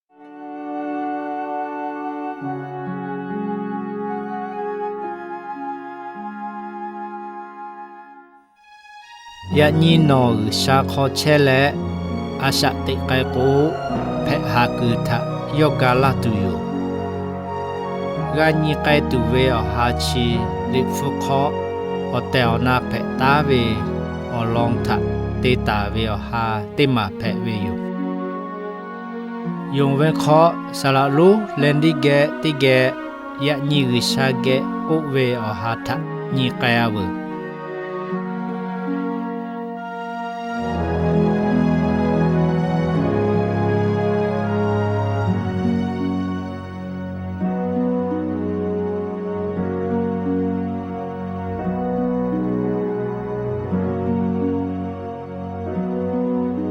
Yaꞈ nyi nawˬ G'uiˬsha hk'aw chehˇ leh, a shaꞈ teꞈ k'ai k'o, hpehꞈ haˍ kuiˬ htaꞈ yawˇ ga laˇ tuˬ yoˬ. G'a nyi k'ai tuˬ ve awˬ ha chi, Liꞈ hpu hk'aw awˬ tehˬ awˬ na hpehꞈ taˉ ve awˬ lawn htaꞈ te taˍ ve awˬ ha teˇ maˬ hpehꞈ ve yoˬ. Yonˍ ve hk'aw, saˍ laꞈ lonˉ Leˍdiˆ geh teˇ geh, yaꞈ nyi G'uiˬsha geh k'oˆ ve awˬ ha htaꞈ nyi k'ai-a veuˬ.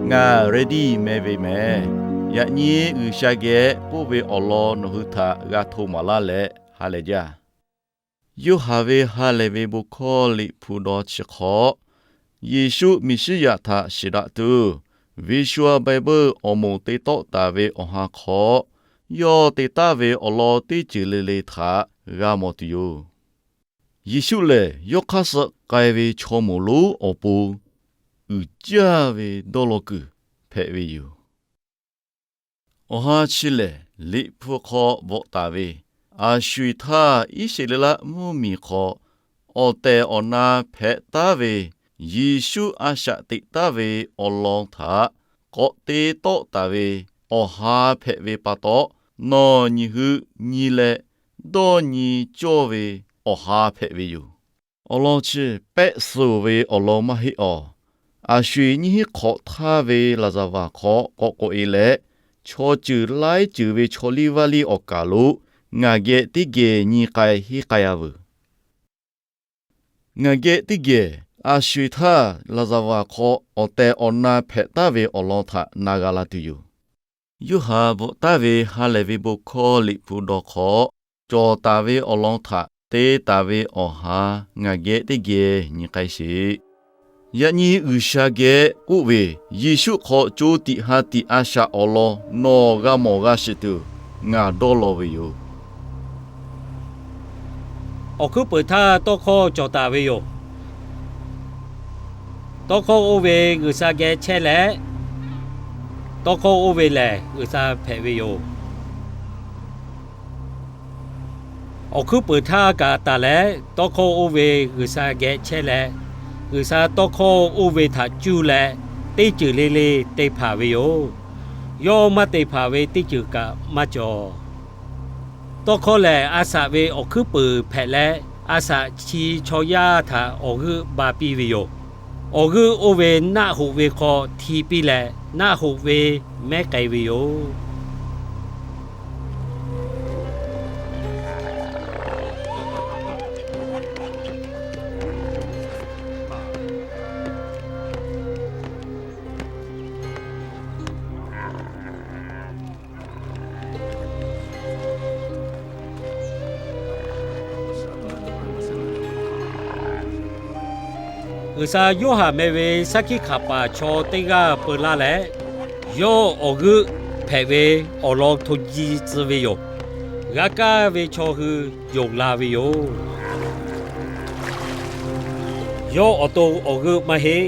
Ngaˬ Leˍdiˆ meh ve mehˍ. Yaꞈ nyi G'uiˬsha geh k'oˆ ve awˬ lawn nawˬ hui htaꞈ g'a hto maˍ laˇ leh ha lehˬ jaˇ. Yoˇhanˬ ve ha lehˬ ve bon hkawˇ Liꞈ hpu dawˇ chi hk'aw, Yeˍsuˆ Miˍsiˉyaꞈ htaꞈ shiˍ daꞈ tuˬ, Visual Bible awˬ moˍ te tawˆ taˍ ve awˬ ha hk'aw, yawˇ te taˍ ve awˬ lawn teˇ ceuˬ le le htaꞈ g'a mawˬ tuˬ yoˬ. Yeˍsuˆ lehˬ, yawˇ hk'aˇ suh k'ai ve chaw moˍ lonˉ awˬ pon uiˍ jaˇ ve dawˇ law kuiˬ hpehꞈ ve yoˬ. Awˬ ha chi lehˬ, Liꞈ hpu hk'aw bvuhꞈ taˍ ve, aˬ sho eˬ htaˇ Iˉsaˍreˍlaˆ mvuhˇmiˬ hk'aw awˬ tehˬ awˬ na hpehꞈ taˉ ve Yeˍsuˆ a shaꞈ teꞈ taˍ ve awˬ lawn htaꞈ k'awꞈ te tawˆ taˍ ve awˬ ha hpehꞈ ve pa taw, nawˬ nyi hui nyi leh dawˇ nyi cawˇ ve awˬ ha hpehꞈ ve yoˬ. Awˬ lawn chi pehˆ suh ve awˬ lawn maˇ heˆ awˬ. Aˬ sho eˬ nyiˇ hinˉ hk'awꞈ htaˇ ve laˍzaˍvaˍ hk'aw k'awꞈ k'oꞈ e leh, chaw ceuˬ laiˉ ceuˬ ve chaw liˇ vaˇ liˇ awˬ kaˍ lo ngaˬ geh teˇ geh nyi k'ai henˇ k'ai-a veuˬ. Ngaˬ geh teˇ geh aˬ sho eˬ htaˇ laˍzaˍvaˍ hk'aw awˬ tehˬ awˬ na hpehꞈ taˍ ve awˬ lawn htaꞈ na g'a la tuˬ yoˬ. Yoˇhanˬ bvuhꞈ taˍ ve ha lehˬ ve bon hkawˇ Liꞈ hpu dawˇ hk'aw, cawˬ taˍ ve awˬ lawn htaꞈ te taˍ ve awˬ ha ngaˬ geh teˇ geh nyi k'ai sheˍ. Yaꞈ nyi G'uiˬsha geh k'oˆ ve, Yeˍsuˆ hk'aw co tiꞈ ha tiꞈ a shaꞈ awˬ lawn nawˬ g'a mawˬ g'a shiˍ tuˬ ngaˬ dawˇ law ve yoˬ. Awˬ hkuiˉ peuˍ htaˇ tawˇ hkawˇ cawˬ taˍ ve yoˬ. Tawˇ hkawˇ oˇ ve G'uiˬsha geh chehˇ leh, tawˇ hkawˇ oˇ ve lehˬ G'uiˬsha hpehꞈ ve yoˬ. Awˬ hkuiˉ peuˍ htaˇ kaꞈ taˍ leh, tawˇ hkawˇ oˇ ve G'uiˬsha geh chehˇ leh, G'uiˬsha tawˇ hkawˇ oˇ ve htaꞈ cuˇ leh teˇ ceuˬ le le te hpanˍ ve yoˬ. Yawˇ maˇ te hpanˍ ve teˇ ceuˬ kaꞈ maˇ cawˬ. Tawˇ hkawˇ lehˬ, a shaꞈ ve awˬ hkuiˉ peuˍ hpehꞈ leh, a shaꞈ chi chaw yaˇ htaꞈ awˬ g'euˆ ba piˇ ve yoˬ. Awˬ g'euˆ oˇ ve naˆ hoꞈ ve hk'aw hti piˇ leh, naˆ hoꞈ ve mehˉ k'ai ve yoˬ. G'uiˬsha Yoˇhanˬ meh ve shaˉ hkiˆ hk'aˍ paˍ chaw teˇ g'aˇ peu laˇ leh, yawˇ awˬ g'euˆ hpehꞈ ve awˬ lawn hto ji tcuh ve yoˬ. G'a kaˇ ve chaw hui yonˍ la ve yoˬ. Yawˇ awˬ to awˬ g'euˆ maˇ heˆ.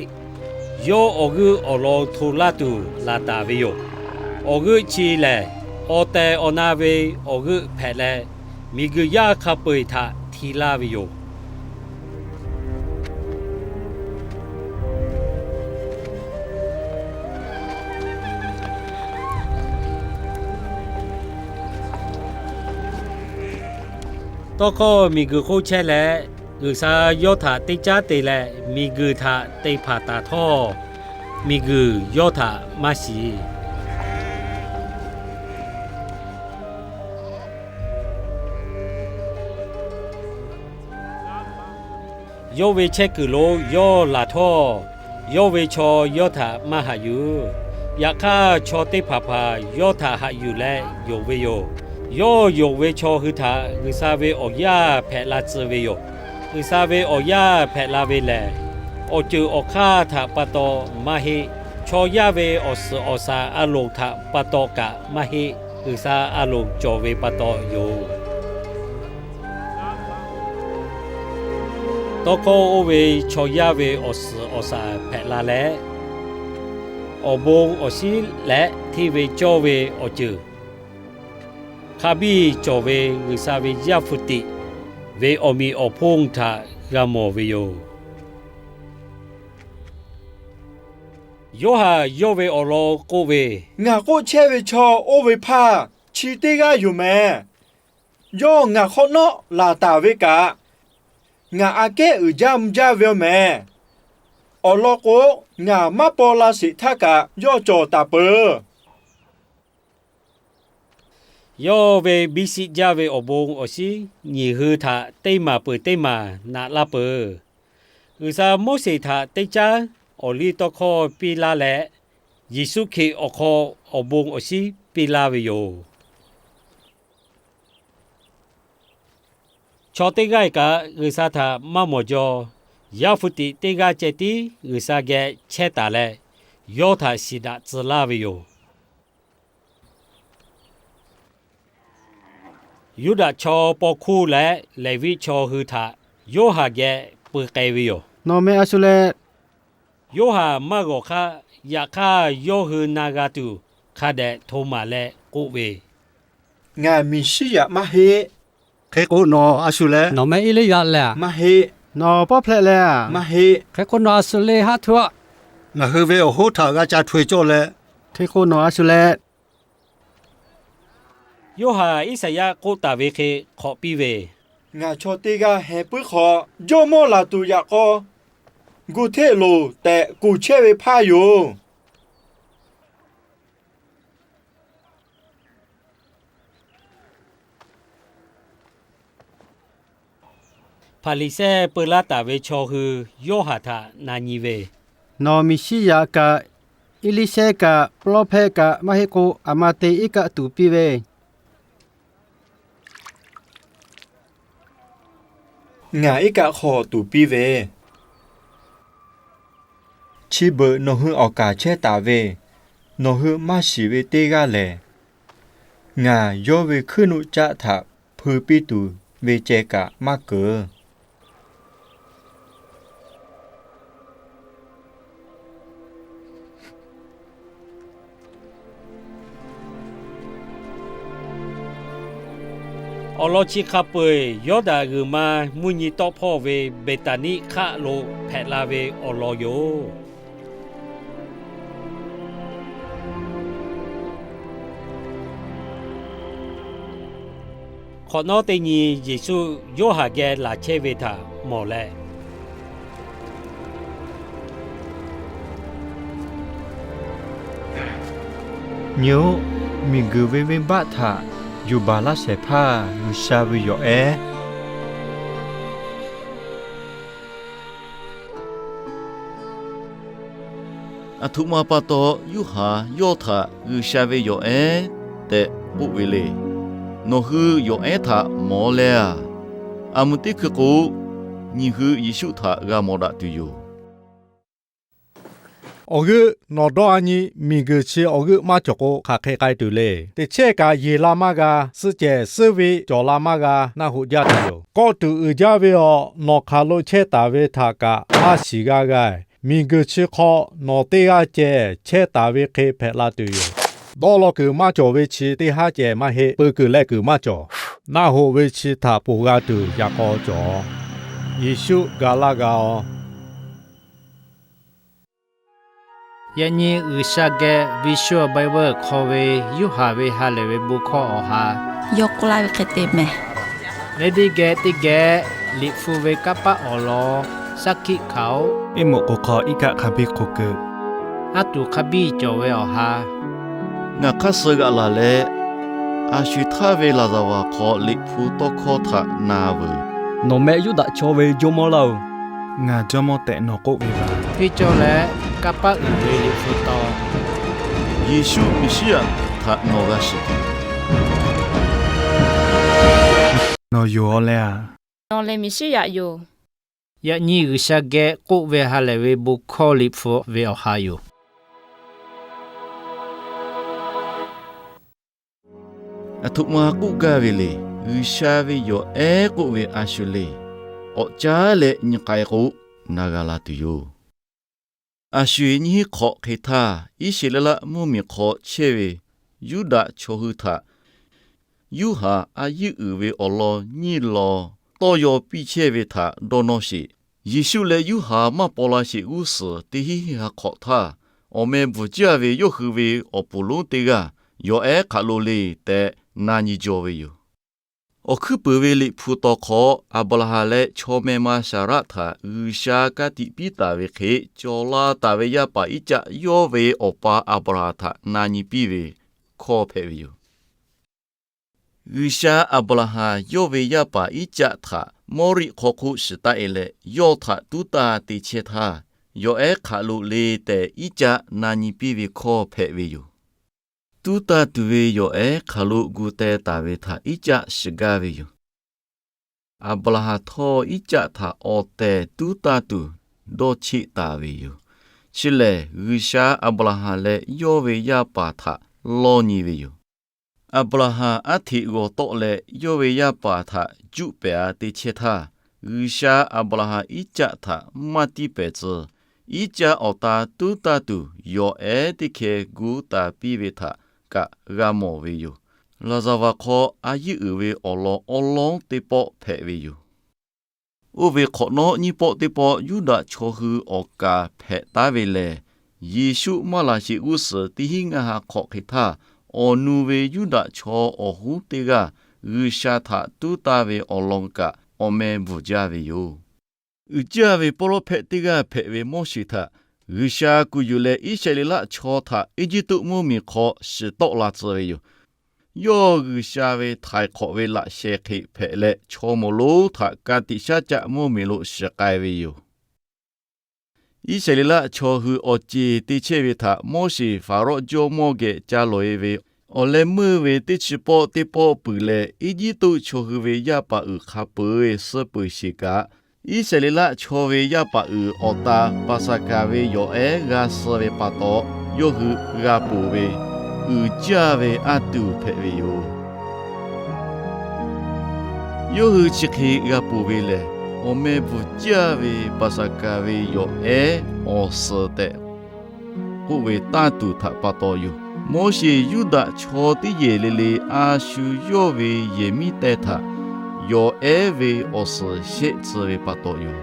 Yawˇ awˬ g'euˆ awˬ lawn hto laˇ tuˬ laˬ taˍ ve yoˬ. Awˬ g'euˆ chi lehˬ, awˬ tehˬ awˬ na ve awˬ g'euˆ hpehꞈ leh, miˬguiˬ yaˇ hk'a peu-eˬ htaꞈ hti laˇ ve yoˬ. Tawˇ hkawˇ miˬguiˬ hk'oˆ chehˇ leh, G'uiˬsha yawˇ htaꞈ teˇ caˉ te leh miˬguiˬ htaꞈ te hpanˍ taˍ htawˇ, miˬguiˬ yawˇ htaꞈ maˇ shiˍ. Yawˇ ve chehˇ kuiˬ lo yawˇ laˬ htawˇ, yawˇ ve chaw yawˇ htaꞈ maˇ haꞈ yuˬ. Yaꞈ hk'aˇ, chaw teˇ hpaˍ hpaˍ yawˇ htaꞈ haꞈ yuˬ leh yonˍ ve yoˬ. Yawˇ yonˍ ve chaw hui htaꞈ G'uiˬsha ve awˬ yaˇ hpehꞈ la tcuh ve yoˬ. G'uiˬsha ve awˬ yaˇ hpehꞈ la ve lehˬ, awˬ ceuˬ awˬ hk'aˇ htaꞈ pa taw maˇ heˆ. Chaw yaˇ ve awˬ suhˍ awˬ shaˍ a loˍ htaꞈ pa taw kaꞈ maˇ heˆ. G'uiˬsha a loˍ cawˬ ve pa taw yoˬ. Tawˇ hkawˇ oˇ ve chaw yaˇ ve awˬ suhˍ awˬ shaˍ hpehꞈ la leh, awˬ bon awˬ shinˉ leh hteˇ ve cawˇ ve awˬ ceuˬ hk'a biˇ cawˬ ve G'uiˬsha ve Yaˇ hpu tiꞈ ve awˬ meꞈ awˬ hponˇ htaꞈ g'a mawˬ ve yoˬ. Yoˇhanˬ yawˇ ve awˬ lawn k'oˆ ve, Ngaˬ k'oˆ chehˇ ve chaw oˇ ve hpaˇ chi teˇ g'aˇ yoˬ mehˍ. Yawˇ ngaˬ hk'awꞈ nawˉ laˬ taˍ ve kaꞈ, ngaˬ aꞈ kehˉ uiˍ jaˇ mvuh jaˇ ve yoˬ mehˍ. Awˬ lawn k'o, ngaˬ maˇ paw la sheˍ htaˇ kaꞈ yawˇ cawˬ taˍ peuˬ. Yawˇ ve biˇ shiˆ jaˇ ve awˬ bon awˬ shinˉ nyiˬ hui htaꞈ teˇ maˬ peuˬ teˇ maˬ naꞈ laˇ peuˬ. G'uiˬsha Moˉseˍ htaꞈ teˇ caˉ awˬliˇtawˇhkawˇ piˇ laˇ leh, Yeˍsuˆ Hkriꞈ awˬ hk'aw awˬ bon awˬ shinˉ piˇ laˇ ve yoˬ. Chaw teˇ g'aˇ kaꞈ G'uiˬsha htaꞈ maˇ mawˬ jaw. Yaˇ hpu tiꞈ teˇ g'aˇ ceh tiˉ G'uiˬsha geh chehˇ taˍ leh, yawˇ htaꞈ shiˍ daꞈ tcuh laˇ ve yoˬ. Yuˇdaꞈ chaw paw hkuˇ leh Leˍviˆ chaw hui htaꞈ Yoˇhanˬ geh peu k'ai ve yoˬ. Nawˬ meh a shu leh? Yoˇhanˬ maˇ g'awˬ hk'aˇ, yaꞈ hk'aˇ yawˇ hui na g'a tuˬ hk'a dehꞈ hto maˍ leh k'oˆ ve, Ngaˬ Meˍsiˉyaꞈ maˇ heˆ. Hk'e k'o nawˬ a shu leh? Nawˬ meh Eˇliˇyaꞈ leh? Maˇ heˆ. Nawˬ pawˇ hplehꞈ leh? Maˇ heˆ. Hk'e k'o nawˬ a shu le haˉ htuˇ aˆ. Ngaˬ hui ve awˬ hoˉ htaꞈ g'a ca hto-e cawˇ leh. Hk'e k'o nawˬ a shu leh? Yoˇhanˬ Iˉsaˍyaˆ k'oˆ taˍ ve hk'e hk'awꞈ piˇ ve, Ngaˬ chaw teˇ g'aˇ heh puiˉ hk'awꞈ, jawˇmawˇ laˬ tuˬ yaꞈ k'aw gu hteˆ loˬ tehꞈ kuˬ chehˇ ve hpaˇ yoˬ. Hpaˍriˍsehˇ peu laˇ taˍ ve chaw hui Yoˇhanˬ htaꞈ na nyi ve, Nawˬ Meˍsiˉyaꞈ kaꞈ, Eˇliˇshehˇ kaꞈ, pawˇlawˇhpehˇ kaꞈ maˇ heˆ k'o, aˬ ma te iˉ kaˆ tuˍ piˇ ve, Ngaˬ iˉ kaˆ hk'aw tuˍ piˇ ve, chi beuꞈ nawˬ hui awˬ kaˍ chehˇ taˍ ve nawˬ hui maˇ shiˍ ve teˇ g'aˇ lehˬ, ngaˬ yawˇ ve hkuiˉ nuˆ caˆ htaꞈ hpui piˇ tuˬ ve ceh kaꞈ maˇ keunˍ. Awˬ lawn chi hk'a peu-eˬ Yawˇdanˍ g'uiˬ ma mvuhˇ nyi tawˆ hpawˇ ve Beˍtaˍniˆ hk'aˆ lo hpehꞈ la ve awˬ lawn yoˬ. Hk'awꞈ nawˉ teˇ nyi Yeˍsuˆ Yoˇhanˬ geh laˬ chehˇ ve htaꞈ mawˬ leh, Nyi-oˆ, miˬguiˬ ve venˇbaˆ htaꞈ yuˬ baˬ laˇ shehˍ hpaˇ G'uiˬsha ve yawˬ ehˉ. Aˬ htoꞈ ma pa taw Yoˇhanˬ yawˇ htaꞈ G'uiˬsha ve yawˬ ehˉ tehꞈ k'oˆ ve le. Nawˬ hui yawˬ ehˉ htaꞈ mawˬ leh a, aˬ mvuhˇ teˇ hkui k'o, nyi hui Yeˍsuˆ htaꞈ g'a mawˬ daꞈ tuˬ yoˬ. Awˬ g'euˆ nawˬ dawˇ a nyi, miˬguiˬ chi awˬ g'euˆ maˇ cawˬ k'o, hk'aˬ hk'e k'ai tuˬ le. Teˇ chehˇ kaꞈ yeˬ la maˇ g'a, suhˆ cehˬ suhˉ ve cawˬ la maˇ g'a, naˆ hoꞈ jaˇ tuˬ yoˬ. Kawˆ tuˬ uiˍ jaˇ ve awˬ nawˬ hk'aˬ lo chehˇ taˍ ve htaꞈ kaꞈ maˇ shiˍ g'a g'a. Miˬguiˬ chi hk'aw nawˬ teˇ g'aˇ ceh chehˇ taˍ ve hk'e hpehꞈ la tuˬ yoˬ. Dawˇ law kuiˬ maˇ cawˬ ve chi teˇ haˉ ceh maˇ heˆ. Peu kuiˬ leh kuiˬ maˇ cawˬ. Naˆ hoꞈ ve chi htaꞈ ponˬ g'a tuˬ yaꞈ k'aw cawˬ. Yeˍsuˆ ga laˇ g'a-oˬ. Yaꞈ nyi G'uiˬsha geh Visual Bible hk'aw ve Yoˇhanˬ ve ha lehˬ ve bon hkawˇ awˬ ha, yawˇ k'oˆ laˇ ve hk'e te mehˍ. Lehˬ teˇ geh teˇ geh Liꞈ hpu ve kanˇ paˆ awˬ lawn saˉ hkiˆ hkanˍ-oˆ. Iˉ moꞈ k'oˍ hk'aw iˉ kaˆ hk'a biˇ hk'oˆ keu, aˉ tuˬ hk'a biˇ cawˬ ve awˬ ha, ngaˬ hk'aˇ suh g'aꞈ laˬ leh, a sho htaˇ ve laˍzaˍvaˍ hk'aw Liꞈ hpu tawˇ hkawˇ htaꞈ na veuˬ. Nawˬ meh Yuˇdaꞈ chaw ve jawˇmawˇ laˇ-oˬ. Ngaˬ jawˇmawˇ tehꞈ nawˬ k'oˆ ve yoˬ. Hteˇ cawˇ leh kanˇ paˆ uiˍ ve Liꞈ hpu taw, Yeˍsuˆ Meˍsiˉyaꞈ htaꞈ nawˬ g'a shiˍ tuˬ yoˬ. Nawˬ yoˬ-aw leh a? Nawˬ lehˬ Meˍsiˉyaꞈ yoˬ. Yaꞈ nyi G'uiˬsha geh k'oˆ ve ha lehˬ ve bon hkawˇ Liꞈ hpu ve awˬ ha yoˬ. Aˬ htoꞈ ma k'oˆ gaˇ ve le. G'uiˬsha ve yawˬ ehˉ k'oˆ ve a shu le. K'awꞈ caˉ leh nyi k'ai k'o, na g'a la tuˬ yoˬ. A shu-e nyiˇ hinˉ hk'awꞈ hk'e htaˇ, Iˉsaˍreˍlaˆ mvuhˇmiˬ hk'aw chehˇ ve Yuˇdaꞈ chaw hui htaꞈ Yoˇhanˬ a yeˇ uiˍ ve awˬ lawn nyiˇ lawn tawˇ yaw piˇ chehˇ ve htaꞈ dawˇ nawˇ sheˍ. Yeˍsuˆ leh Yoˇhanˬ maˇ paw la sheˍ g'uˇ suhˍ teˇ hinˉ ha hk'awꞈ htaˇ, awˬ meh bvuhˬ jaˇ ve yawˇ hui ve awˬ poˍ lonˉ teˇ g'aˇ yawˬ ehˉ hk'aˬ lo le tehꞈ na nyi jaw ve yoˬ. Awˬ hkuiˉ puiˍ ve Liꞈ hpu tawˇ hk'aw, Aˍbraˍhanˍ leh chaw meh ma Saˍraˆ htaꞈ G'uiˬsha ka tiꞈ piˇ taˍ ve hk'e, cawˬ la taˍ ve yaˇ paˍ Iˉcaˆ yawˇ ve awˬ pa Aˍbraˍhanˍ htaꞈ na nyi piˇ ve hkawˇ hpehꞈ ve yoˬ. G'uiˬsha Aˍbraˍhanˍ yawˇ ve yaˇ paˍ Iˉcaˆ htaꞈ Mawˇriˆ hk'aw hk'oˆ shiˍ taˆ-e leh, yawˇ htaꞈ tuˉ taˇ te chehˇ htaˇ, yawˬ ehˉ hk'aˬ lo le tehꞈ Iˉcaˆ na nyi piˇ ve hkawˇ hpehꞈ ve yoˬ. Tuˉ taˇ tuˬ ve yawˬ ehˉ hk'aˬ lo gu teh taˍ ve htaꞈ Iˉcaˆ shiˍ gaˇ ve yoˬ. Aˍbraˍhanˍ htawˇ, Iˉcaˆ htaꞈ awˬ tehˬ tuˉ taˇ tuˬ dawˇ cheˆ taˍ ve yoˬ. Chi lehˬ, G'uiˬsha Aˍbraˍhanˍ leh yawˇ ve yaˇ paˍ htaꞈ lawˇ nyi ve yoˬ. Aˍbraˍhanˍ aˉ hteꞈ g'awˬ tawˆ leh yawˇ ve yaˇ paˍ htaꞈ juˆ pehˍ-a te chehˇ htaˇ, G'uiˬsha Aˍbraˍhanˍ Iˉcaˆ htaꞈ maˇ tiˇ pehˍ tcuh. Iˉcaˆ awˬ ta tuˉ taˇ tuˬ yawˬ ehˉ teˇ hkeh gu taˍ piˇ ve htaꞈ kaꞈ g'a mawˬ ve yoˬ. Laˍzaˍvaˍ hk'aw a yeˇ uiˍ ve awˬ lawn awˉ lawˉ teˇ pawˆ hpehꞈ ve yoˬ. Oˇ ve hk'awꞈ nawˉ nyiˇ pawˆ teˇ pawˆ Yuˇdaꞈ chaw hui awˬ kaˍ hpehꞈ taˉ ve lehˬ, Yeˍsuˆ maˇ laˬ sheˍ g'uˇ suhˍ teˇ hinˉ ngaˇ ha hk'awꞈ hk'e htaˇ, awˬ nu ve Yuˇdaꞈ chaw awˬ hoˉ teˇ g'aˇ G'uiˬsha htaꞈ tuˉ taˇ ve awˬ lawn kaꞈ awˬ meh bvuhˬ jaˇ ve yoˬ. Uiˍ jaˇ ve pawˇ lawˉ hpehˆ teˇ g'aˇ hpehꞈ ve Moˉseˍ htaꞈ G'uiˬsha kuˬ yuˬ leh Iˉsaˍreˍlaˆ chaw htaꞈ Eˇjiˇtuꞈ mvuhˇmiˬ hk'aw shiˍ tawˆ la tcuh ve yoˬ. Yawˇ G'uiˬsha ve htaiˍ hk'awꞈ ve laꞈ sheh hk'e hpehꞈ leh, chaw moˍ lonˉ htaꞈ ka tiꞈ shaˉ caˆ mvuhˇmiˬ lo shiˍ k'ai ve yoˬ. Iˉsaˍreˍlaˆ chaw hui awˬ ceˬ te chehˇ ve htaꞈ Moˉseˍ Faˍrawˆ jawˇmawˇ geh ca lawˬ-e ve awˬ leh meuˇ ve teˇ chi pawˆ teˇ pawˆ puiˬ leh, Eˇjiˇtuꞈ chaw hui ve yaˇ paˍ uiˍ hk'a peu-eˬ suh peuˬ sheˍ kaꞈ, Iˉsaˍreˍlaˆ chaw ve yaˇ paˍ uiˍ awˬ ta Paˍsaˍhkaˍ ve yawˬ ehˉ g'a suh ve pa taw, yawˇ hui g'a ponˬ ve uiˍ jaˇ ve aˉ tuˬ hpehꞈ ve yoˬ. Yawˇ hui chi hk'e g'a ponˬ ve lehˬ, awˬ meh bvuhˬ jaˇ ve Paˍsaˍhkaˍ ve yawˬ ehˉ awˬ suhˍ tehꞈ k'oˆ ve tanˇ tuˬ htaꞈ pa taw yoˬ. Moˉseˍ Yuˇdaꞈ chaw teˇ yehˬ le le a shu yawˇ ve yehˬ miˉ teh htaꞈ yawˬ ehˉ ve awˬ suhˍ shehˆ tcuh ve pa taw yoˬ.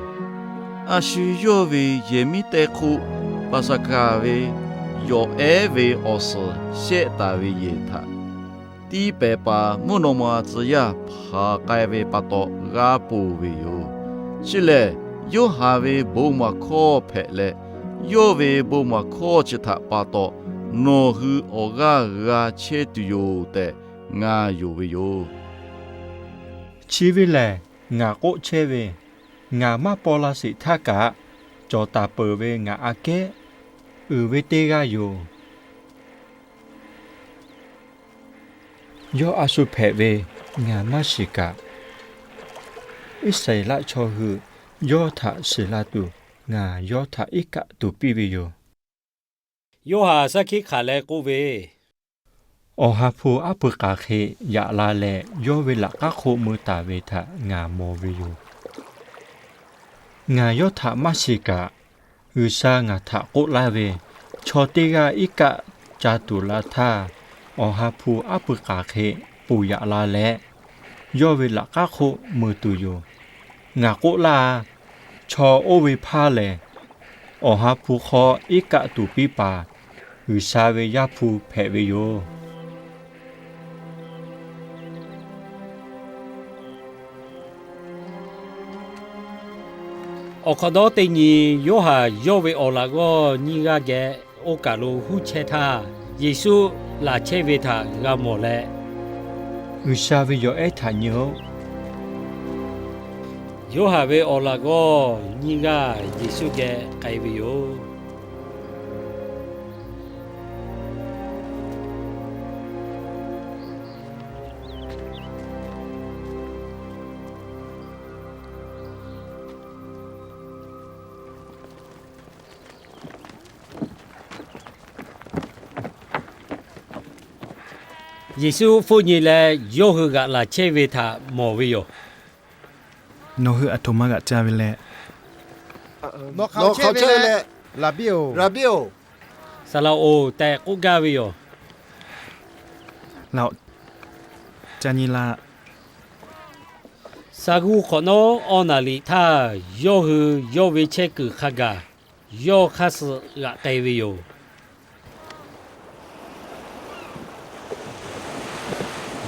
A shu yawˇ ve yehˬ miˉ teh hk'oˆ Paˍsaˍhkaˍ ve yawˬ ehˉ ve awˬ suhˍ shehˆ taˍ ve yehˬ htaꞈ tiˇ pehˍ paˍ mvuhˇ naw ma tcuh yaˇ hpanˍ k'ai ve pa taw g'a ponˬ ve yoˬ. Chi lehˬ, Yoˇhanˬ ve bon maˬ hkawˇ hpehꞈ leh, yawˇ ve bon maˬ hkawˇ chi htaꞈ pa taw nawˬ hui awˬ g'aˇ g'a chehˇ tuˬ yoˬ tehꞈ ngaˬ yonˍ ve yoˬ. Chi ve lehˬ, ngaˬ k'oˆ chehˇ ve, ngaˬ maˇ paw la sheˍ htaˇ kaꞈ, cawˬ taˍ peuˬ ve ngaˬ aꞈ kehˉ uiˍ ve teˇ g'aˇ yoˬ. Yawˇ a shu hpehꞈ ve ngaˬ maˇ shiˍ kaꞈ, Iˉsaˍreˍlaˆ chaw hui yawˇ htaꞈ shiˍ la tuˬ ngaˬ yawˇ htaꞈ iˉ kaˆ tuˬ piˇ ve yoˬ. Yoˇhanˬ shaˉ hkiˆ hk'aˬ leh k'oˆ ve, Awˬ ha hpu aˉ pui k'aˍ hk'e yaꞈ la leh yawˇ ve laꞈ k'aˉ hk'oˆ mui taˍ ve htaꞈ ngaˬ mawˬ ve yoˬ. Ngaˬ yawˇ htaꞈ maˇ shiˍ kaꞈ, G'uiˬsha ngaˬ htaꞈ k'oˆ laˇ ve, chaw teˇ g'aˇ iˉ kaˆ ca tuˬ la htaˇ, Awˬ ha hpu aˉ pui k'aˍ hk'e ponˬ yaꞈ la leh, yawˇ ve laꞈ k'aˉ hk'oˆ mui tuˬ yoˬ. Ngaˬ k'oˆ laˇ, chaw oˇ ve hpaˇ lehˬ, Awˬ ha hpu hk'aw iˉ kaˆ tuˬ piˇ paˍ G'uiˬsha ve Yaˇ hpu hpehꞈ ve yoˬ. Awˬ hk'awꞈ nawˉ teˇ nyi, Yoˇhanˬ yawˇ ve awˬ laꞈ g'awˇ nyiˇ g'aˇ geh oˇ kaˬ lo huˉ chehˇ htaˇ, Yeˍsuˆ laˬ chehˇ ve htaꞈ g'a mawˬ leh, G'uiˬsha ve yawˬ ehˉ htaꞈ nyi-oˆ. Yoˇhanˬ ve awˬ laꞈ g'awˇ nyiˇ g'aˇ Yeˍsuˆ geh k'ai ve yoˬ. Yeˍsuˆ hpfuhˆ nyi leh yawˇ hui g'aꞈ laˬ chehˇ ve htaꞈ mawˬ ve yoˬ. Nawˬ hui aˬ htoꞈ ma g'aꞈ ca ve leh? Nawˬ hk'aˬ chehˇ ve leh, Raˍbiˆ-oˬ, Raˍbiˆ-oˬ, saˍ laꞈ-oˬ tehꞈ k'oˆ gaˇ ve yoˬ. Laꞈ-oꞈ, ca nyi laˇ. Sa g'uˇ hk'awꞈ nawˉ awˇ naˍ riˍ htaˇ, yawˇ hui yawˇ ve chehˇ kuiˬ hk'a gaˬ yawˇ hk'aˇ suh g'aꞈ k'ai ve yoˬ.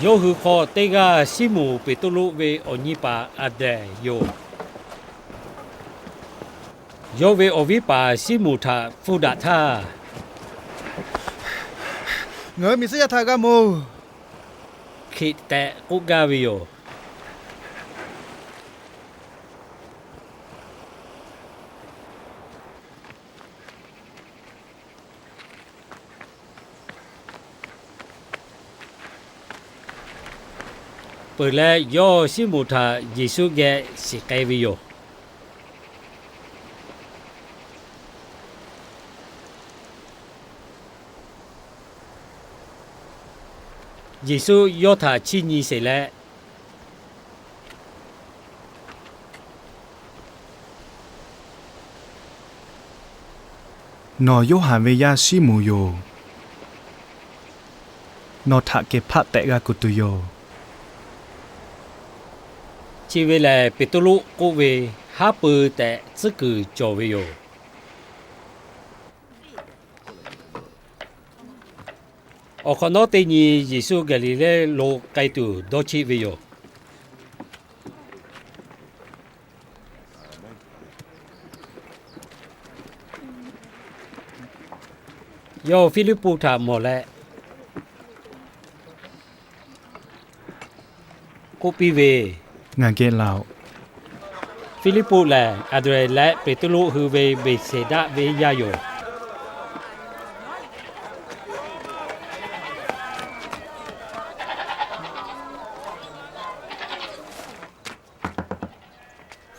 Yawˇ hui hk'aw teˇ g'aˇ Siˉmonˍ Peˍtruˆ ve awˬ nyi paˍ Anˍdrehˍ yoˬ. Yawˇ ve awˬ viˉ paˍ Siˉmonˍ htaꞈ hpuˇ daꞈ htaˇ, Ngaˬ hui Meˍsiˉyaꞈ htaꞈ g'a mawˬ-oˬ, hk'e tehꞈ k'oˆ gaˇ ve yoˬ. Peuˬ leh, yawˇ Siˉmonˍ htaꞈ Yeˍsuˆ geh shiˍ k'ai ve yoˬ. Yeˍsuˆ yawˇ htaꞈ chiˇ nyi sheˍ leh, Nawˬ Yoˇhanˬ ve yaˇ Siˉmonˍ yoˬ. Nawˬ htaꞈ Keˍhpaˆ tehꞈ g'a kuˬ tuˬ yoˬ. Chi ve lehˬ, Peˍtruˆ k'oˆ ve, Haˉ pui tehꞈ tcuhˉ kuiˬ cawˬ ve yoˬ. Awˬ hk'awꞈ nawˉ teˇ nyi Yeˍsuˆ Gaˍliˍlehˇ lo k'ai tuˬ dawˇ cheˆ ve yoˬ. Yawˇ Hpiˇliˇpuˆ htaꞈ mawˬ leh, k'oˆ piˇ ve, Ngaˬ geh laˬ-oꞈ. Hpiˇliˇpuˆ lehˬ, Anˍdrehˍ leh Peˍtruˆ hui ve Beˍseˍdaˆ venˇ yaˇ yoˬ.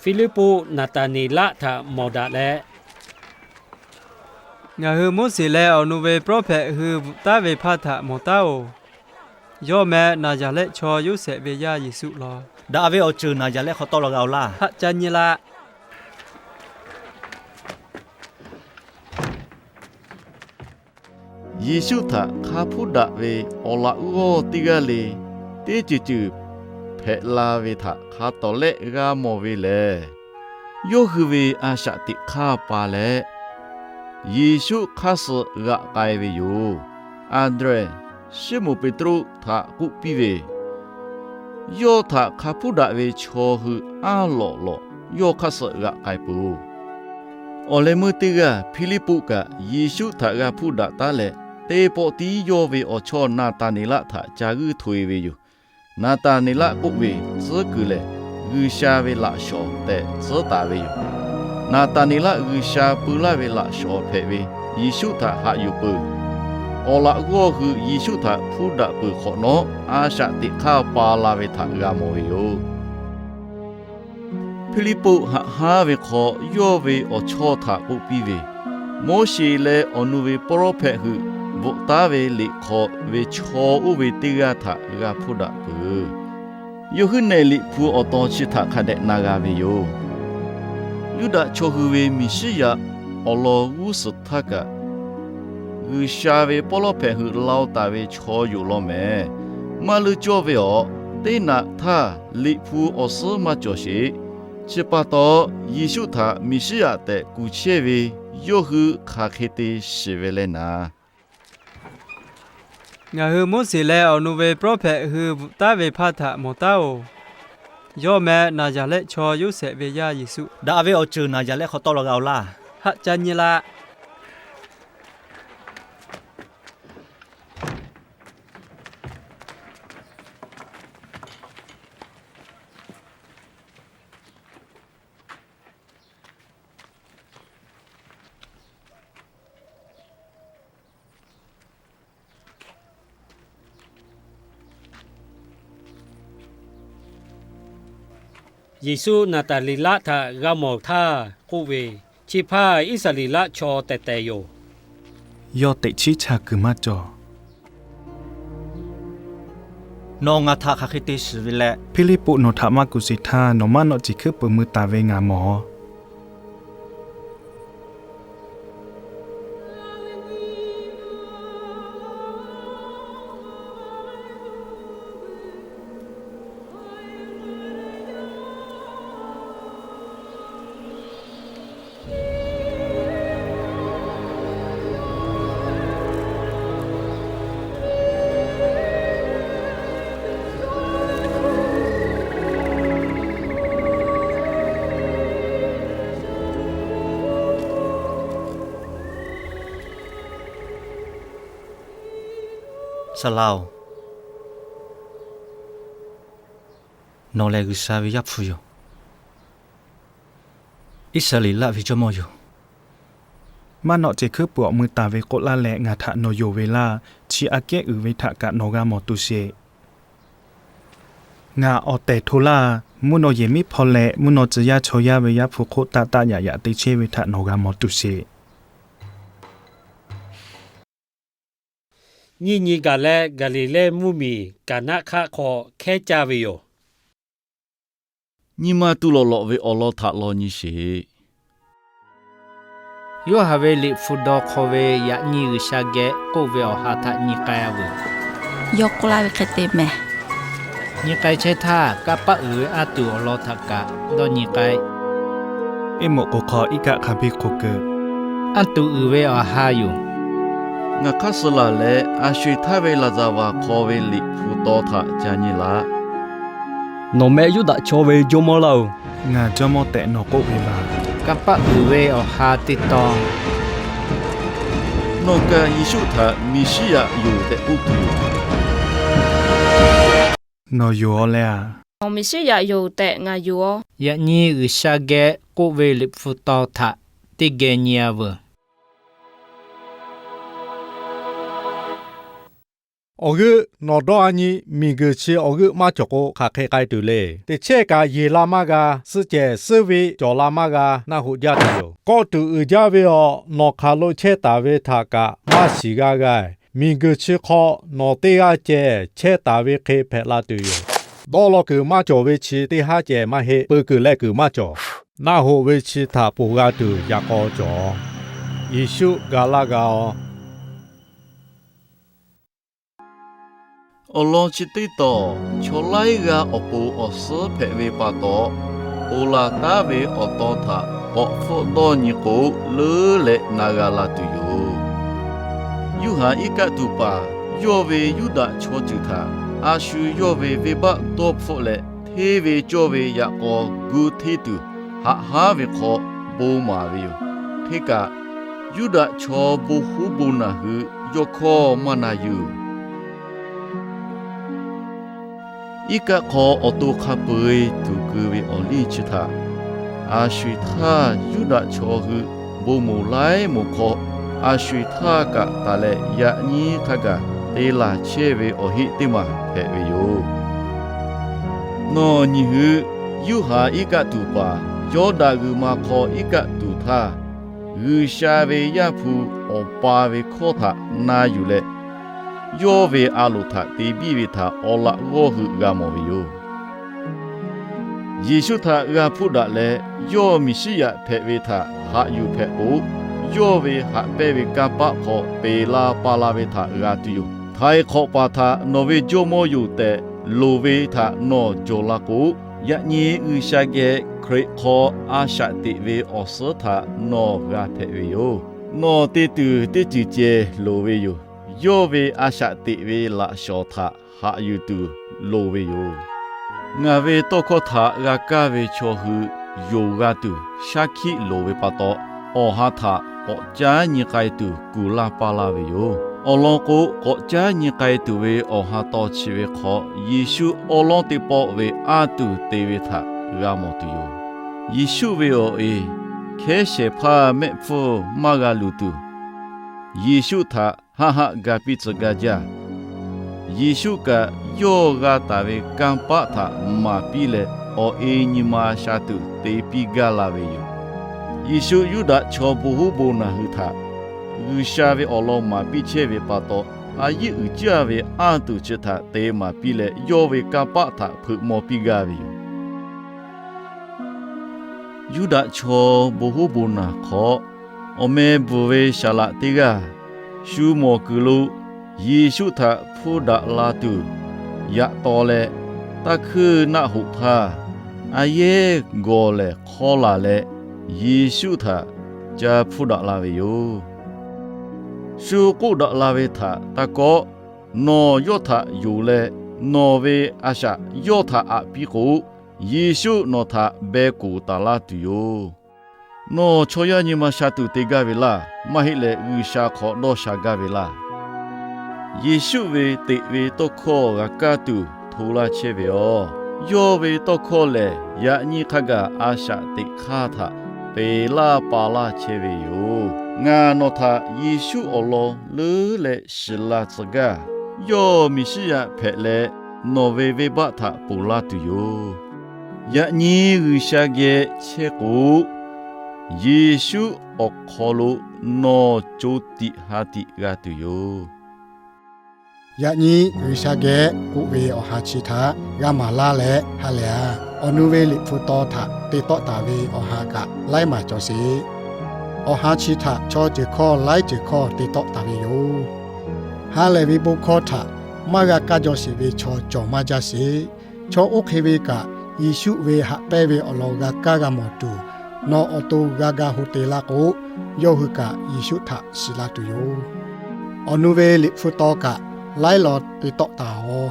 Hpiˇliˇpuˆ Naˍtaˍneˍlaˆ htaꞈ mawˬ daꞈ leh, Ngaˬ hui Moˉseˍ leh awˬ nu ve pawˇrawˇhpehꞈ hui bvuhꞈ taˉ ve hpaˇ htaꞈ mawˬ taˉ-oˬ. Yawˇ meh Naˍzaˍrehˆ chaw Yoˇsehꞈ ve yaˇ Yeˍsuˆ law. Daꞈ ve awˬ ceuˬ Naˍzaˍrehˆ hk'aw tawˆ la g'a-oˬ laˇ. Haˆ ca nyi laˇ. Yeˍsuˆ htaꞈ hk'a hpuˉ daꞈ ve awˬ laꞈ g'awˇ teˇ g'aˇ le teˇ ceuˬ ceuˬ hpehꞈ la ve htaꞈ hk'a tawˍ lehˆ g'a mawˬ ve lehˬ, yawˇ hui ve a shaꞈ teꞈ hk'aˇ pa leh, Yeˍsuˆ hk'aˇ suh g'aꞈ k'ai ve yoˬ. Anˍdrehˍ, Siˉmonˍ Peˍtruˆ htaꞈ k'oˆ piˇ ve, Yawˇ htaꞈ hk'a hpuˉ daꞈ ve chaw hui aˉ lawꞈ lawꞈ yawˇ hk'aˇ suh g'aꞈ k'ai peuˬ-oˬ. Awˬ leh meuˇ teˇ g'aˇ Hpiˇliˇpuˆ kaꞈ Yeˍsuˆ htaꞈ g'a hpuˇ daꞈ taˉ leh, teˇ pawˆ tiˉ yawˇ ve awˬ chawˇ Naˍtaˍneˍlaˆ htaꞈ ca g'uiˇ htoꞈ e ve yoˬ. Naˍtaˍneˍlaˆ k'oˆ ve, Tcuhˉ kuiˬ lehˬ, G'uiˬsha ve laꞈ shawnˍ tehꞈ tcuhˉ taˍ ve yoˬ. Naˍtaˍneˍlaˆ G'uiˬsha peu laˇ ve laꞈ shawnˍ hpehꞈ ve Yeˍsuˆ htaꞈ haꞈ yuˬ peuˬ. Awˬ laꞈ g'awˇ hui Yeˍsuˆ htaꞈ hpuˇ daꞈ peuˬ hk'awꞈ nawˉ, a shaꞈ teꞈ hk'aˇ pa la ve htaꞈ g'a mawˬ ve yoˬ. Hpiˇliˇpuˆ haꞈ hanˉ ve hk'aw yawˇ ve awˬ chawˇ htaꞈ k'oˆ piˇ ve, Moˉseˍ leh awˬ nu ve pawˇrawˇhpehꞈ hui bvuhꞈ taˉ ve liꞈ hk'aw ve chaw oˇ ve teˇ g'aˇ htaꞈ g'a hpuˇ daꞈ peuˬ. Yawˇ huiˉ nehˬ Liꞈ hpu awˬ tawn chi htaꞈ hk'a dehꞈ na g'a ve yoˬ. Yuˇdaꞈ chaw hui ve Meˍsiˉyaꞈ awˬ lawn g'uˇ suhˍ htaˇ kaꞈ, G'uiˬsha ve pawˇrawˇhpehꞈ hui lao taˍ ve chaw yoˬ law mehˍ. Maˇ leuˇ cawˇ ve awˬ teˇ naꞈ htaˇ Liꞈ hpu awˬ suhˉ maˇ cawˬ sheˍ. Chi pa taw, Yeˍsuˆ htaꞈ Meˍsiˉyaꞈ tehꞈ kuˬ chehˇ ve yawˇ hui hk'aˬ hk'e te shiˍ ve le naˍ. Ngaˬ hui Moˉseˍ leh awˬ nu ve pawˇrawˇhpehꞈ hui bvuhꞈ taˉ ve hpaˇ htaꞈ mawˬ taˉ-oˬ. Yawˇ meh Naˍzaˍrehˆ chaw Yoˇsehꞈ ve yaˇ Yeˍsuˆ. Daꞈ ve awˬ ceuˬ Naˍzaˍrehˆ hk'aw tawˆ la g'a-oˬ laˇ. Haˆ ca nyi laˇ. Yeˍsuˆ Naˍtaˍneˍlaˆ htaꞈ g'a mawˬ htaˇ k'oˆ ve, Chi hpaˇ Iˉsaˍreˍlaˆ chaw tehˬ tehˬ yoˬ. Yawˇ teꞈ chiˉ chaˇ kuiˬ maˇ cawˬ. Nawˬ ngaˬ htaꞈ hk'aˬ hk'e te shiˍ ve leh, Hpiˇliˇpuˆ nawˬ htaꞈ maˇ kuˬ sheˍ htaˇ, nawˬ maˇ nawˆ ceˬ hkuiˉ puiˍ mui taˍ ve ngaˬ mawˬ. Saˍ laꞈ-oˬ, nawˬ lehˬ G'uiˬsha ve Yaˇ hpu yoˬ. Iˉsaˍreˍlaˆ ve Jawˇmawˇ yoˬ. Maˇ nawˆ ceˬ hkuiˉ puiˍ awˬ mui taˍ ve k'oˆ laˇ leh ngaˬ htaꞈ nawˬ yonˍ ve laˇ. Chi aꞈ kehˉ uiˍ ve htaꞈ kaꞈ nawˬ g'a mawˬ tuˬ sheˍ. Ngaˬ awˬ tehˬ hto laˇ. Mvuhˇ naw yehˬ miˉ hpaw leh mvuhˇ naw tcuh yaˇ chaw yaˇ ve Yaˇ hpu hk'oˆ taˆ taˆ yaꞈ yaꞈ te chehˇ ve htaꞈ nawˬ g'a mawˬ tuˬ sheˍ. Nyiˇ nyi gaˬ leh, Gaˍliˍlehˇ mvuhˇmiˬ Kaˍnaˆ hk'aˆ hk'aw hkehˉ caˇ ve yoˬ. Nyi ma tu lawꞈ lawꞈ ve awˬ lawn htaꞈ law nyi sheˍ. Yoˇhanˬ ve liꞈ hpu daw hk'aw ve yaꞈ nyi G'uiˬsha geh k'oˆ ve awˬ ha htaꞈ nyi k'ai-a veuˬ. Yawˇ k'oˆ laˇ ve hk'e te mehˬ. Nyi k'ai chehˇ htaˇ, kanˇ paˆ uiˍ ve anˇ tuˬ awˬ lawn htaꞈ kaꞈ dawˇ nyi k'ai. Eˇ moꞈ k'oˍ hk'aw iˉ kaˆ hk'a biˇ hk'oˆ keu. Anˇ tuˬ uiˍ ve awˬ ha yoˬ. Ngaˬ hk'aˇ suh laˬ leh, a sho eˬ htaˇ ve laˍzaˍvaˍ hk'aw ve liꞈ hpu taw htaꞈ ca nyi laꞈ. Nawˬ meh Yuˇdaꞈ chaw ve Jawˇmawˇ laˇ-oˬ. Ngaˬ Jawˇmawˇ tehꞈ nawˬ k'oˆ ve laˬ. Kanˇ paˆ uiˍ ve awˬ ha te taw. Nawˬ kaꞈ Yeˍsuˆ htaꞈ Meˍsiˉyaꞈ yoˬ tehꞈ k'oˆ tuˬ yoˬ. Nawˬ yoˬ-aw leh a. Nawˬ Meˍsiˉyaꞈ yoˬ tehꞈ ngaˬ yoˬ-aw. Yaꞈ nyi G'uiˬsha geh k'oˆ ve liꞈ hpu taw htaꞈ teˇ geh nyi-a veuˬ. Awˬ g'euˆ nawˬ dawˇ-a nyi, miˬguiˬ chi awˬ g'euˆ maˇ cawˬ k'o, hk'aˬ hk'e k'ai tuˬ le. Teˇ chehˇ kaꞈ yeˬ la maˇ g'a, suh cehˬ suhˉ ve cawˬ la maˇ g'a, naˆ hoꞈ jaˇ tuˬ yoˬ. Kawˆ tuˬ uiˍ jaˇ ve awˬ, nawˬ hk'aˬ lo chehˇ taˍ ve htaꞈ kaꞈ maˇ shiˍ g'a g'a. Miˬguiˬ chi hk'aw nawˬ teˇ g'aˇ ceh chehˇ taˍ ve hk'e hpehꞈ la tuˬ yoˬ. Dawˇ law kuiˬ maˇ cawˬ ve chi teˇ haˉ ceh maˇ heˆ. Peu kuiˬ leh kuiˬ maˇ cawˬ. Naˆ hoꞈ ve chi htaꞈ ponˬ g'a tuˬ yaꞈ k'aw cawˬ. Yeˍsuˆ ga laˇ g'a-aw. Awˬ lawn chi teˇ tawn, chaw laiˉ g'aˇ awˬ pon awˬ suhˉ hpehꞈ ve pa taw, oˬ laˬ taˉ ve awˬ tawn htaꞈ k'awꞈ hpfuhˆ dawˇ nyi k'o, leuˉ leh na g'a la tuˬ yoˬ. Yoˇhanˬ iˉ kaˆ tuˬ paˍ yawˇ ve Yuˇdaꞈ chaw ceuˬ htaꞈ a shu yawˇ ve venˇbaˆ dawˇ hpfuhˆ leh, hteˇ ve cawˇ ve yaꞈ k'aw gu hteˇ tuˬ, haꞈ haˉ ve hk'aw bon maˍ ve yoˬ. Hk'e kaꞈ, Yuˇdaꞈ chaw bon huˉ bon naˬ hui yawˇ hkawˇ maˇ na yuˬ. Iˉ kaˆ hk'aw awˬ to hk'a peu-eˬ tuˬ keu ve awˬ liˇ chi htaꞈ a sho eˬ htaˇ Yuˇdaꞈ chaw hui bon moˍ laiˉ moˍ hk'aw, a sho eˬ htaˇ kaꞈ taˍ leh yaꞈ nyi hk'a gaˬ te laˬ chehˇ ve awˬ heˆ teˇ maˬ hpehꞈ ve yoˬ. Nawˬ nyi hui, Yoˇhanˬ iˉ kaˆ tuˬ paˍ Yawˇdanˍ g'uiˬ ma hk'aw iˉ kaˆ tuˬ htaˇ, G'uiˬsha ve Yaˇ hpu Awˬ pa ve hkawˇ htaꞈ na yuˬ leh, yawˇ ve a loˍ htaꞈ te biˇ ve htaꞈ awˬ laꞈ g'awˇ hui g'a mawˬ ve yoˬ. Yeˍsuˆ htaꞈ g'a hpuˇ daꞈ leh, yawˇ Meˍsiˉyaꞈ hpehꞈ ve htaꞈ haꞈ yuˬ hpehꞈ k'o, yawˇ ve haꞈ pehnˇ ve kanˇ paˆ hk'aw peˬ la pa la ve htaꞈ g'a tuˬ yoˬ. Htaiˍ hk'awꞈ paˍ htaꞈ nawˬ ve Jawˇmawˇ yoˬ tehꞈ loˍ ve htaꞈ nawˬ jawˬ la k'o, yaꞈ nyi G'uiˬsha geh Hkriꞈ hk'aw a shaꞈ teꞈ ve awˬ suhˉ htaꞈ nawˬ g'a hpehꞈ ve yoˬ. Nawˬ te tuˬ teˇ ceuˬ ceh loˍ ve yoˬ. Yawˇ ve a shaꞈ teꞈ ve laꞈ shawˍ htaꞈ haꞈ yuˬ tuˬ loˍ ve yoˬ. Ngaˬ ve tawˇ hkawˇ htaꞈ g'a kaˇ ve chaw hui yonˍ g'a tuˬ shaˉ hkiˆ loˍ ve pa taw, awˬ ha htaꞈ k'awꞈ caˉ nyi k'ai tuˬ kuˬ laˇ paˇ laˇ ve yoˬ. Awˬ lawn k'o, k'awꞈ caˉ nyi k'ai tuˬ ve awˬ ha taw chi ve hk'aw, Yeˍsuˆ awˉ lawˉ teˇ pawˆ ve anˇ tuˬ te ve htaꞈ g'a mawˬ tuˬ yoˬ. Yeˍsuˆ ve awˬ e hkehˉ shehˍ hpaˇ mehˆ hpfuhˇ maˇ g'a luˬ tuˬ, Yeˍsuˆ htaꞈ haˆ haˆ ga piˇ tcuh gaˇ jaˇ. Yeˍsuˆ kaꞈ yawˇ g'a taˍ ve kanˇ paˆ htaꞈ maˍ piˇ leh, awˬ e nyi ma sha tuˬ te piˇ gaˇ la ve yoˬ. Yeˍsuˆ Yuˇdaꞈ chaw bon huˉ bon naˬ hui htaꞈ G'uiˬsha ve awˬ lawn maˍ piˇ chehˇ ve pa taw, a yiˉ uiˍ jaˇ ve anˇ tuˬ chi htaꞈ te maˍ piˇ leh, yawˇ ve kanˇ paˆ htaꞈ hpeuꞈ maw piˇ gaˇ ve yoˬ. Yuˇdaꞈ chaw bon hoˉ bon naˬ hk'aw, awˬ meh bvuhˬ ve saˍ laꞈ teˇ g'aˇ shu mawˬ kuiˬ lo Yeˍsuˆ htaꞈ hpuˇ daꞈ la tuˬ yaꞈ taw leh, taˇ hkuiˇ naˆ hoꞈ htaˇ, a yehˉ gawˬ lehˬ hk'awˇ laˬ leh, Yeˍsuˆ htaꞈ ca hpuˇ daꞈ la ve yoˬ. Shu k'oˆ daꞈ la ve htaꞈ taˇ kawˆ. Nawˬ yawˇ htaꞈ yonˍ leh, nawˬ ve a shaꞈ yawˇ htaꞈ aꞈ piˇ k'o, Yeˍsuˆ nawˬ htaꞈ beh koˍ taˍ laˇ tuˬ yoˬ. Nawˬ chaw yaˇ nyi ma sha tuˬ te gaˇ ve laˇ. Maˇ heˆ leh, G'uiˬsha hk'awꞈ dawˇ sha gaˇ ve laˇ. Yeˍsuˆ ve teꞈ ve tawˇ hkawˇ g'a kaˇ tuˬ hto laˇ chehˇ ve yoˬ. Yawˇ ve tawˇ hkawˇ lehˬ, yaꞈ nyi hk'a gaˬ a shaꞈ teꞈ hk'aˇ htaꞈ peˬ laˇ pa laˇ chehˇ ve yoˬ. Ngaˬ nawˬ htaꞈ Yeˍsuˆ awˬ lawn leuˉ leh shiˍ la tcuh gaˇ. Yawˇ Meˍsiˉyaꞈ hpehꞈ leh, nawˬ ve venˇbaˆ htaꞈ ponˬ laˇ tuˬ yoˬ. Yaꞈ nyi G'uiˬsha geh chehˇ k'o, Yeˍsuˆ awˬ hk'aw lo nawˬ co tiꞈ ha tiꞈ g'a tuˬ yoˬ. Yaꞈ nyi G'uiˬsha geh k'oˆ ve awˬ ha chi htaꞈ g'a maˍ laˇ leh ha lehˬ a, awˬ nu ve Liꞈ hpu taw htaꞈ te tawˆ taˍ ve awˬ ha kaꞈ laiˉ maˬ cawˬ sheˍ. Awˬ ha chi htaꞈ chaw ceuˬ hkawˇ laiˉ ceuˬ hkawˇ te tawˆ taˍ ve yoˬ. Ha lehˬ ve bon hkawˇ htaꞈ maˇ g'a kaˇ jaw sheˍ ve chaw cawˬ maˇ jaˇ sheˍ. Chaw oˇ hk'e ve kaꞈ, Yeˍsuˆ ve haꞈ pehnˇ ve awˬ lawn g'a kaˇ g'a mawˬ tuˬ, nawˬ awˬ to g'a ga ho te laˇ k'o, yawˇ hui kaꞈ Yeˍsuˆ htaꞈ shiˍ la tuˬ yoˬ. Awˬ nu ve Liꞈ hpu taw kaꞈ laiˉ law te tawˆ taˍ-oꞈ.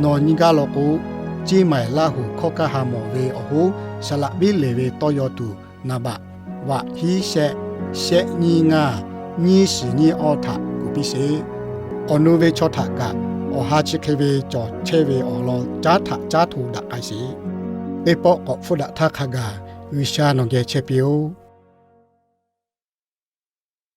Nawˬ nyi gaˇ law k'o, Ceˇ maiˍ Laˇ huˍ hkawˇ kaˇ ha mawˬ ve awˬ hoˉ saˍ laꞈ viˉ leˬ ve tawˇ yaw tuˬ, naˍ baꞈ vaꞈ hiˉ shehˆ, shehˆ nyiˇ ngaˇ, nyiˇ shiˍ nyiˇ awˇ htaꞈ kuˬ piˇ sheˍ. Awˬ nu ve chaw htaꞈ kaꞈ, awˬ ha chi hk'e ve cawˬ chehˇ ve awˬ lawn caˉ htaꞈ caˉ hto daꞈ k'ai sheˍ. Teˇ pawˆ k'awꞈ hpfuhˇ daꞈ htaˇ hk'a gaˬ, G'uiˬsha nawˬ geh chehˇ piˇ-oˆ.